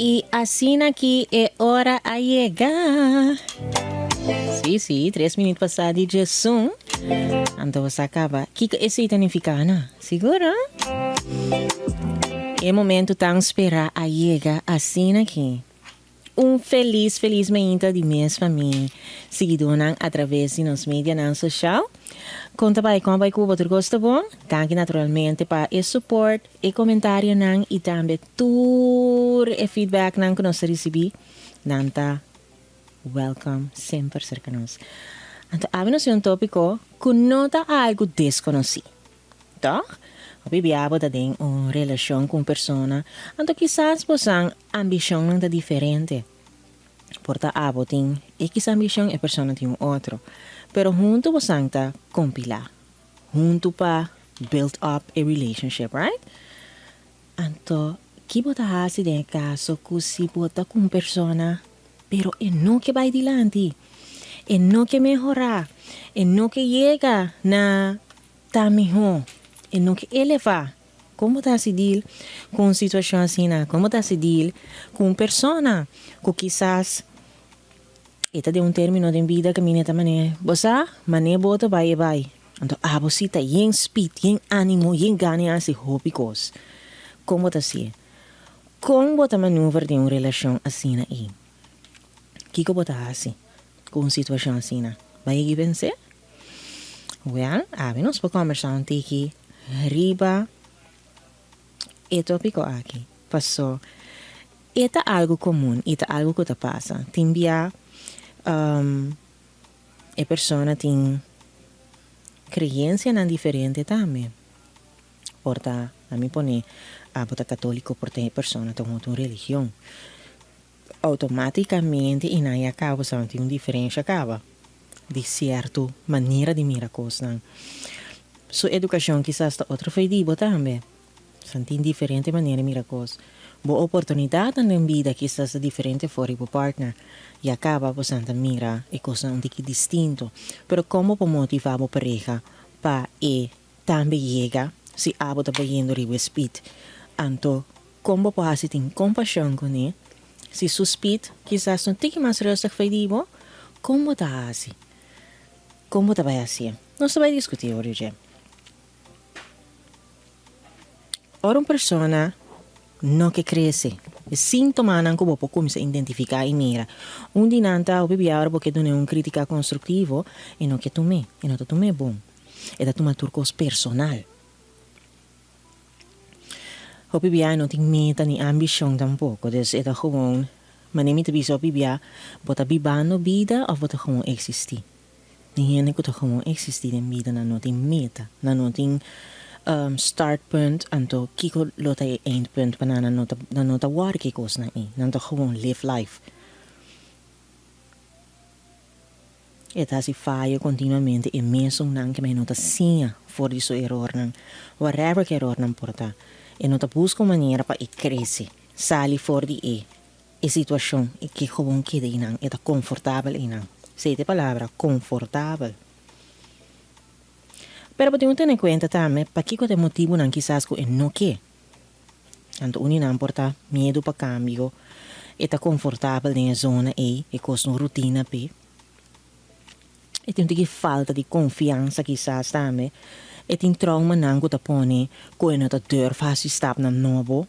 I asina ki e ora a yega. Sí, sí, tres minuut pasá di djesun. Anto bo sa kaba kiko esei ta nifiká, no? Sigur, no? E momento tan sperá a yega asina ki. Un felis felis mainta di mes pa mi siguidónan atraves di nos medianan soshal. Kon ta bai? Kon a bai ku bo? Tur kos ta bon? Danki naturalmente pa e support, e komentarionan i tambe tur e feedbacknan ku nos ta risibí. Nan ta welcome semper serka nos. Anto awe nos tin un tópiko ku no ta algu deskonosí. Tòg? Hopi bia bo ta den un relashon ku un persona, anto kisas bosan ambishonnan ta diferente. Por ta abo tin ekis ambishon, e persona tin un otro. Pero huntu bosan ta kompilá, huntu pa build up e relationship, right? Anto, ki bo ta hasi den e kaso ku si bo ta ku un persona, pero e no ke bai dilanti, e no ke mehorá, e no ke yega na ta mihó, e no ke elevá? Kon bo ta hasi deal ku un situashon asina? Kon bo ta hasi deal ku un persona ku kisas e ta den un término den bida kaminda e ta manera, bo sa, manera bo ta bai e bai. Anto abo si ta yen speed, yen animo, yen gana di hasi hopi kos. Kon bo ta hasié? Kon bo ta manuver den un relashon asina ei? Kiko bo ta hasi ku un situashon asina? Bo a yega pens'é? Wèl, awe nos por kòmbersá un tiki riba e tópiko aki. Pasó e ta algu komun i ta algu ku ta pasa. Tin bia e persona tin creencianan diferente tambe. Por ta, ami pone, abo ta catolico, por ta e persona ta un otro religion. Automaticamente y nan ya caba sa tin un diferencia caba di cierto manera di mira cosnan. Su educacion kisas ta otro fey di bo tambe. San tin diferente manera di mira kos. Bo oportunidatnan den bida kisas ta diferente for di bo partner. Ya kaba bo san ta mira e kosnan un tiki distinto. Pero kon bo por motivá bo pareha pa e tambe yega si abo ta bayendo riba e speed? Anto kon bo por hasi tin kompashon kuné si su speed kisas ta un tiki mas rustig for di bo? Kon bo ta hasi? Kon bo ta bai hasié? Nos ta bai diskutí ora dje. Ora un persona no ke krese, e síntomanan ku bo por kuminsá identifiká i mira. Un di nan ta hopi bia ora bo ke dun'é un krítika konstruktivo, e no ke tum'é, e no ta tum'é bon. E ta tuma tur kos personal. Hopi bia e no tin meta ni ambishon tampoko, dus e ta gewoon, manera mi ta bisa hopi bia, bo ta bibando bida òf bo ta gewoon eksistí? Tin hende ku ta gewoon eksistí den bida, nan no tin meta, nan no tin startpunt, anto kiko lo ta e eindpunt pa nan, nan no ta nan no ta wòri ki kosnan ei, nan ta gewoon live life. E ta hasi fayo kontinuamente e mesunnan ke men no ta siña for di su erornan, whatever ki erornan por ta, e no ta buska un manera pa e krese, sali for di e. E situashon i ke gewoon keda einan, e ta konfortabel einan. Esei ta e palabra, konfortabel. Pero bo tin ku tene kuenta tambe pakiko ta e motibunan kisas ku e no ke. Anto un di nan por ta miedu pa kambio, e ta konfortabel den e zona ei, e kos no rutina p'e. E tin un tiki falta di konfiansa kisas tambe. E tin troumanan ku ta pone ku e no ta durf hasi stapnan nobo.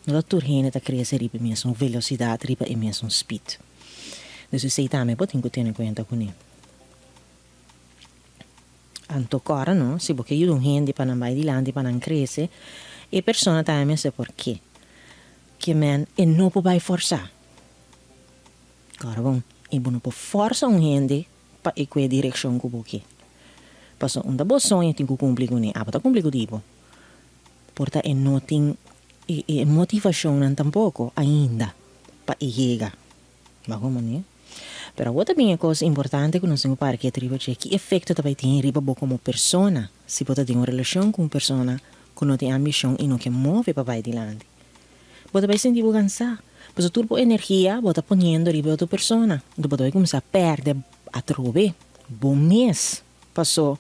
No ta tur hende ta krese riba e mesun velosidat, riba e mesun speed. Dus esei tambe bo tin ku tene kuenta kuné. Anto kòrda no, si bo ke yuda un hende pa nan bai dilanti, pa nan krese, e persona tambe mester por ke. Ke men e no por bai fòrsá. Kòrda bon, i bo no por fòrsa un hende pa e kue direkshon ku bo ke. Pasobra unda bo soño tin ku kumpli kuné, abo ta kumpli ku di bo. Por ta e no tin e e motivacionnan tampoco ainda pa e yega. Baho manera. Pero awor ta bin e cos importante cu nos tin cu para ketu riba dje, ki efecto ta bay tin riba bo como persona si bo ta den un relacion cu un persona cu no tin ambicion y no ke move pa bay dilanti. Bo ta bay sinti bo cansa, pasobra tur bo energia bo ta poniendo riba e otro persona, enton bo ta bay cuminsa perde atrobe bo mes. Paso,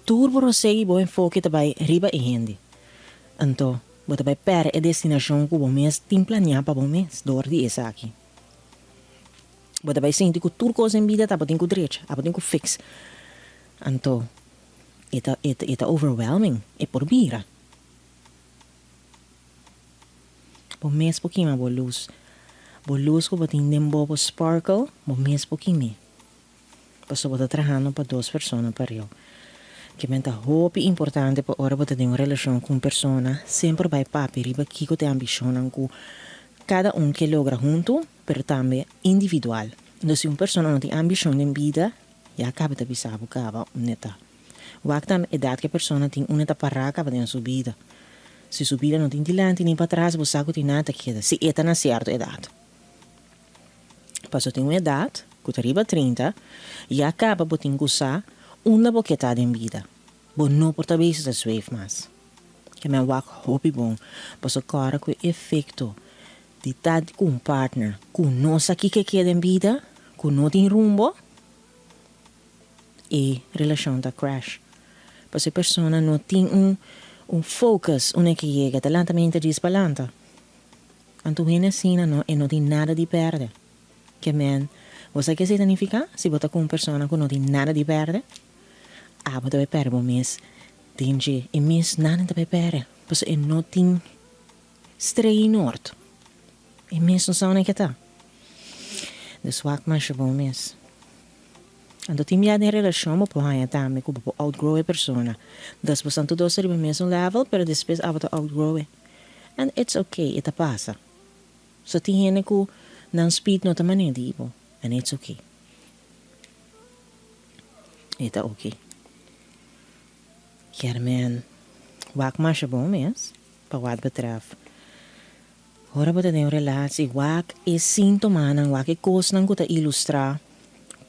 tur bo rosé i bo enfoke ta bai riba e hende. Anto, Bo ta bai pèrdè e destinashon ku bo mes tin planiá pa bo mes dor di esaki. Bo ta bai sinti ku tur kos den bida ta bo tin ku drecha, abo tin ku fix. Anto e ta e ta overwhelming, e por bira. Bo mes por kima bo lus. Bo lus ku bo tin den bo, bo sparkle, bo mes por kim'é. Pasobra bo ta trahando pa dos persona pareu. Kimen ta hopi importante pa ora bo ta den un relashon ku un persona, semper bai papia riba kiko ta e ambishonnan ku kada un ke logra huntu, pero tambe individual. Entonces si un persona no tin ambishon den bida, ya kaba ta bisa bo kaba unda e ta. Wak tambe edat ku e persona tin unda e ta pará kaba den su bida. Si su bida no tin dilanti ni patras, bo sa ku tin nada ta keda, si e ta na sierto edat. Paso tin un edat ku ta riba trinta, ya kaba bo tin ku sa unda bo ke ta den bida. Bo no por ta bezig ta zweef mas. Ke men wak hopi bon, paso kòrda ku e efekto di ta ku un partner ku no sa kiko e ke den bida, ku no tin rumbo, e relashon ta crash. Paso e persona no tin un un focus unda e ke yega, ta lanta meinta djis pa lanta. Anto hende asina no e no tin nada di pèrdè. Ke men, bo sa ke esei ta nifiká? Si bo ta ku un persona ku no tin nada di pèrdè, abo ta bai pèrdè bo mes den dje. E mes nada ta bai pèrdè, pasobra e no tin strei nort. E mes no sa unda ke ta. Dus wak masha bon mes. Anto tin bia den relashon bo por haña tambe ku bo por outgrow e persona. Dus bosan tur dos ta riba e mesun level, pero despues abo ta outgrow e. And it's ok, e ta pasa. So tin hende ku nan speed no ta manera di bo, and it's ok. E ta ok. Kier men wak masha bon mes pa wat betref ora bo ta den un relatie, wak e sintomanan, wak e kosnan ku ta ilustra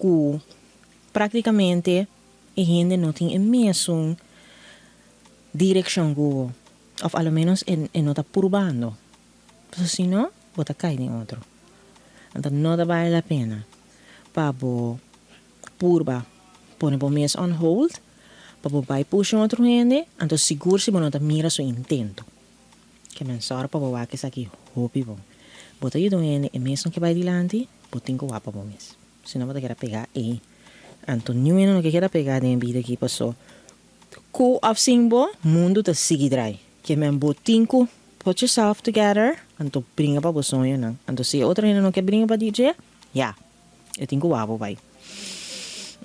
ku praktikamente e hende no tin e mesun direkshon ku bo. Of a lo menos e e no ta purbando. Pasobra si no, bo ta kai den otro. Anto no ta bale la pena pa bo purba pone bo mes on hold pa bo bai pusha un otro hende, anto sigur si bo no ta mira su intento. Ke men sòru pa bo wak esaki hopi bon. Bo ta yuda un hende e mes no ke bai dilanti, bo tin ku wak pa bo mes. Si no bo ta keda pegá ei. Anto niun hende no ke keda pegá den e bida aki paso Ku of sin bo, mundu ta sigui drai. Ke men bo tin ku put yourself together, anto bringa pa bo soñonan. Anto si e otro hende no ke bringa pa di dje, ya, e tin ku wak bo bai.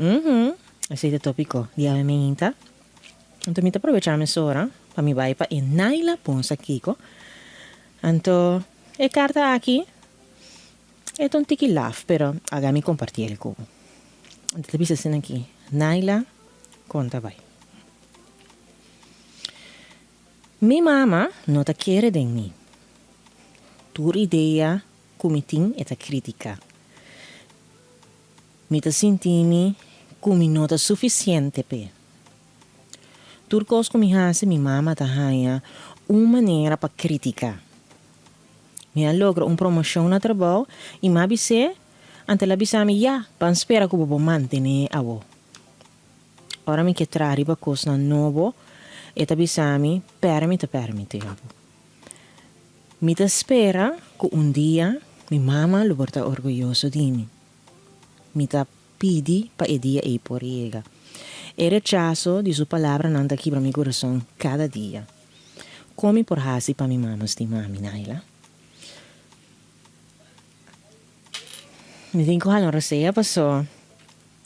Uhum, esei ta topiko di awe meinta. Anto mi ta probecha mesora pa mi bai pa e Naila Ponsa Kiko. Anto e karta aki e ta un tiki laf, pero aga mi komparti el ku bo. Anto ta bisa asina aki, Naila Kon ta bai? Mi mama no ta kere den mi. Tur idea ku mi tin e ta kritika. Mi ta sinti mi ku mi no ta sufisiente p'e. Tur kos ku mi hasi mi mama ta haña un manera pa kritika. Mi a logra un promoshon na trabou i m'a bis'é, anto el a bisa mi, Ya, ban spera ku bo por mantené awo. Ora mi ke traha riba kosnan nobo, e ta bisa mi, Pèr mi ta pèrmití bo. Mi ta spera ku un dia mi mama lo por ta orguyoso di mi. Mi ta pidi pa e dia ei por yega. E rechaso di su palabranan ta kibra mi kurason kada dia. Kon mi por hasi pa mi mama stima mi, Naila? Mi tin ku hala un rosea paso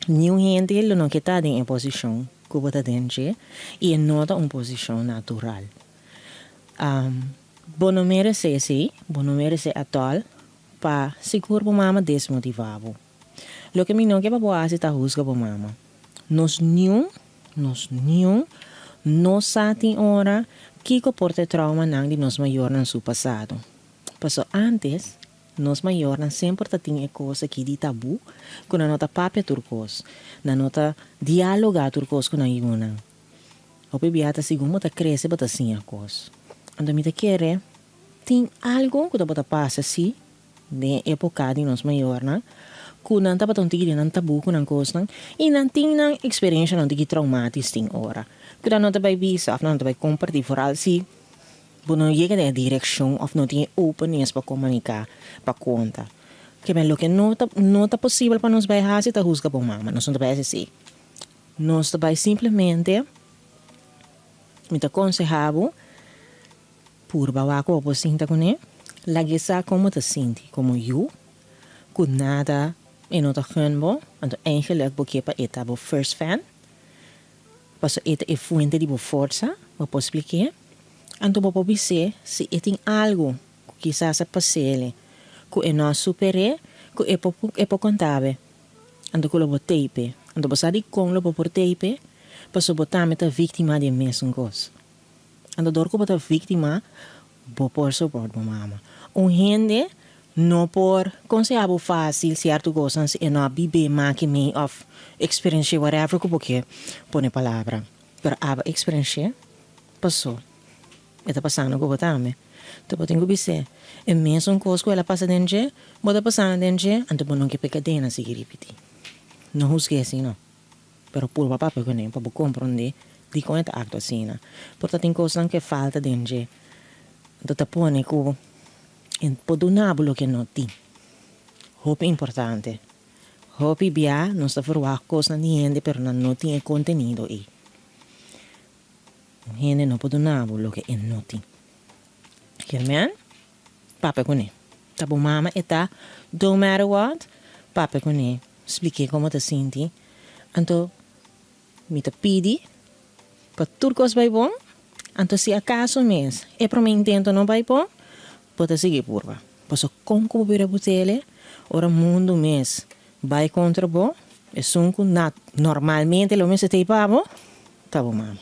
niun hende lo no ke ta den e posishon ku bo ta den dje i e no ta un posishon natural. Bo no meresé esei, bo no meresé atòl pa sigur bo mama desmotivá bo. Loke mi no ke pa bo hasi ta husga bo mama. Nos niun, nos niun no sa tin ora kiko por ta e traumanan di nos mayornan su pasado. Paso antes Nos mayornan semper ta tin e kos aki di tabú, ku nan no ta papia tur kos, nan no ta dialogá tur kos ku nan yunan. Hopi bia ta segun bo ta krese bo ta siña kos. Anto mi ta kere tin algu ku tabata pasa si den e epoka di nos mayornan, ku nan tabata un tiki den nan tabú ku nan kosnan i nan tin nan eksperenshanan un tiki traumatis tin ora ku nan no ta bai bisa òf nan no ta bai kompartí, foral si. Bo no yega den e direkshon òf no tin e openness pa komuniká, pa konta. Ke men loke no ta no ta posibel pa nos bai hasi ta husga bo mama. Nos no ta bai hasi esei. Nos ta bai simplemente, mi ta konsehá bo, purba wak ku bo por sinta kuné, lag'é sa kon bo ta sinti komo yu, ku nada e no ta gun bo, anto eigenlik bo ke pa e ta bo first fan. Pasobra e ta e fuente di bo forsa, bo por splik'é. Anto bo por bis'é si e tin algu ku kisas a pas'é ku e no a super'é, ku e por e por konta bo. Anto ku lo bo teipe. Anto bo sa dikon lo bo por teipe? Pasobra bo tambe ta víktima di e mesun kos. Anto dor ku bo ta víktima, bo por soport bo mama. Un hende no por konsehá bo fásil sierto kosnan si e no a bib'é maki mi òf eksperensh'é whatever ku bo ke pone palabra. Pero abo eksperensh'é, pasó e ta pasando ku bo tambe. Anto bo tin ku bis'é e mesun kos ku el a pasa den dje, bo ta pasando den dje, anto bo no ke p'e kadena sigui ripití. No husg'é asina no. Pero purba papia kuné pa bo komprondé dikon e ta aktua asina. Por ta tin kosnan ku e falta den dje. Anto ta pone ku e por duna bo loke no tin. Hopi importante. Hopi bia nos ta verwagt kosnan di hende pero nan no tin e kontenido ei. Un hende no por duna bo loke e no tin. Germen, papia kuné. Ta bo mama e ta, don't matter what, papia kuné. Splik'é kon bo ta sinti. Anto mi ta pidi pa tur kos bai bon. Anto si akaso mes e promé intento no bai bon, bo ta sigui purba. Pasobra kon ku bo bira bu tele ora mundu mes bai kontra bo, esun ku na normalmente lo mester tei pa bo, ta bo mama.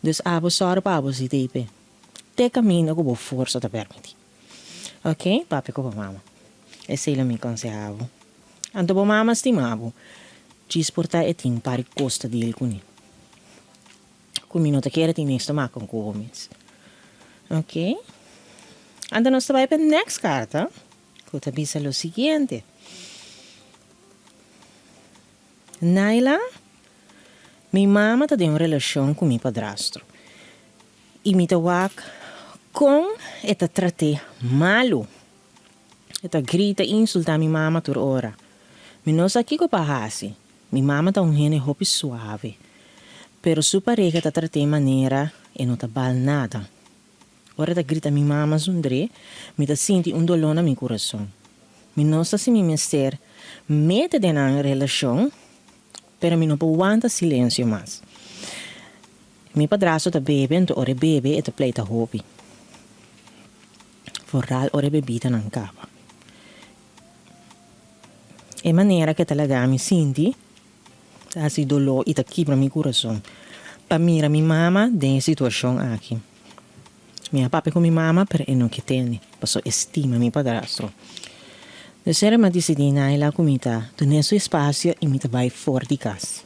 Dus abo sòru pa abo si tei p'e. Te kaminda ku bo forsa ta permití. Ok, papia ku bo mama. Esei lo mi konseha bo. Anto bo mama stima bo. Djis por ta e tin un par di kos ta deal kuné. Ku mi no ta kere tin niks ta maka ku bo mes. Ok. Anto nos ta bai pa e next karta ku ta bisa lo siguiente. Naila, Mi mama ta den un relashon ku mi padrastro. I mi ta wak kon e ta trat'é malu. E ta grita i insultá mi mama tur ora. Mi no sa kiko pa hasi. Mi mama ta un hende hopi suave. Pero su pareha ta trat'é manera e no ta bal nada. Ora e ta grita mi mama zundr'é, mi ta sinti un doló na mi kurason. Mi no sa si mi mester mete den nan relashon, pero mi no por wanta silensio mas. Mi padrastro ta bebe, anto ora e bebe e ta pleita hopi. Vooral ora e bebida-nan kaba. E manera ku e ta laga mi sinti ta hasi doló i ta kibra mi kurason pa mira mi mama den e situashon aki. Mi a papia ku mi mama pero e no ke tende pasobra e stima mi padrastro. Dus era mi a disidí Naila ku mi ta dun'é su espasio i mi ta bai for di kas.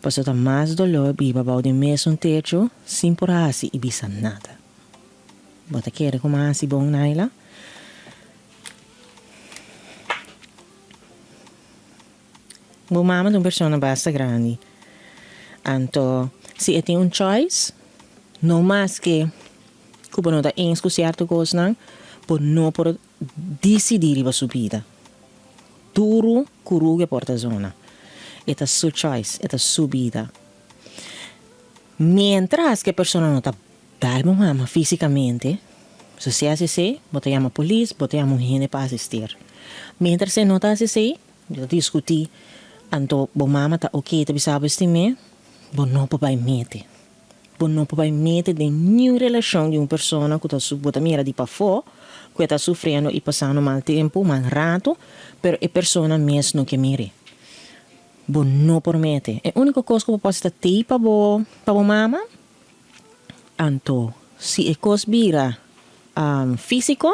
Pasobra ta mas doló biba bou den mesun techo sin por hasi i bisa nada. Bo ta kere ku mi a hasi bon, Naila? Bo mama ta un persona basta grandi. Anto, si e tin un choice, no maske ku bo no ta eens ku sierto kosnan, bo no por disidí riba su bida. Duru ku ruge por ta zona. E ta su choice, e ta su bida. Mientras ku e persona no ta dal bo mama físikamente, so si hasi esei, bo ta yama polis, bo ta yama un hende pa asistir. Mientras e no ta hasi esei, bo ta diskutí, anto bo mama ta oke, ta bisa bo estim'é, bo no por bai mete. Bo no por bai mete den niun relashon di un persona ku ta bo ta mira di pafó ku e ta sufriendo i pasando mal tempu, mal ratu, pero e persona mes no ke mir'é. Bo no por mete. E úniko kos ku bo por hasi ta tei pa bo pa bo mama. Anto si e kos bira físiko,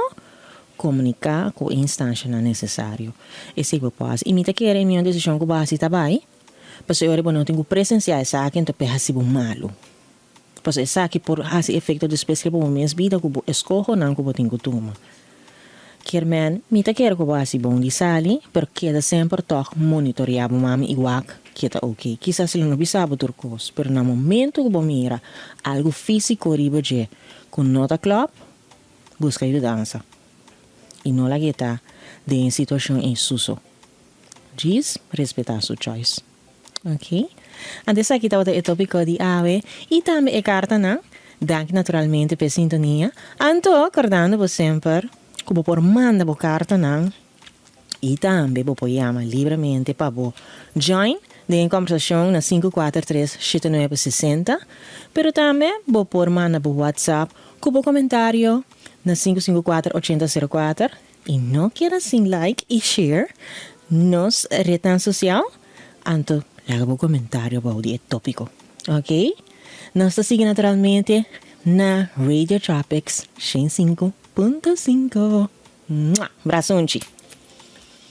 komuniká ku e instanshanan nesesario. Esei bo por hasi. I mi ta kere e mihó desishon ku bo hasi ta bai. Pasobra e ora bo no tin ku presensiá esaki anto p'e hasi bo malu. Pasobra esaki por hasi efekto despues riba bo mes bida ku bo eskohonan ku bo tin ku tuma. Kier men, mi ta kere ku bo hasi bon di sali, pero keda semper tòg monitoriá bo mami i wak. ke ta ok. Kisas e lo no bisa bo tur kos, pero na momento ku bo mira algu físiko riba dje ku no ta klòp, buska yudansa i no lag'é ta den e situashon ei su so. Djis respetá su choice. Ok. Anto esaki tabata e tópiko di awe i tambe e kartanan. Danki naturalmente p'e sintonia. Anto kòrdando bo semper ku bo por manda bo kartanan i tambe bo por yama libremente pa bo join den e kòmbersashon na 543 7960. Pero tambe bo por manda bo WhatsApp ku bo komentario na 554 8004. I no keda sin like i share nos retnan sosial, anto laga bo komentario bou di e topiko. Ok? Nos ta sigui naturalmente na Radio Tropics 105.5. Mua! Brasunchi!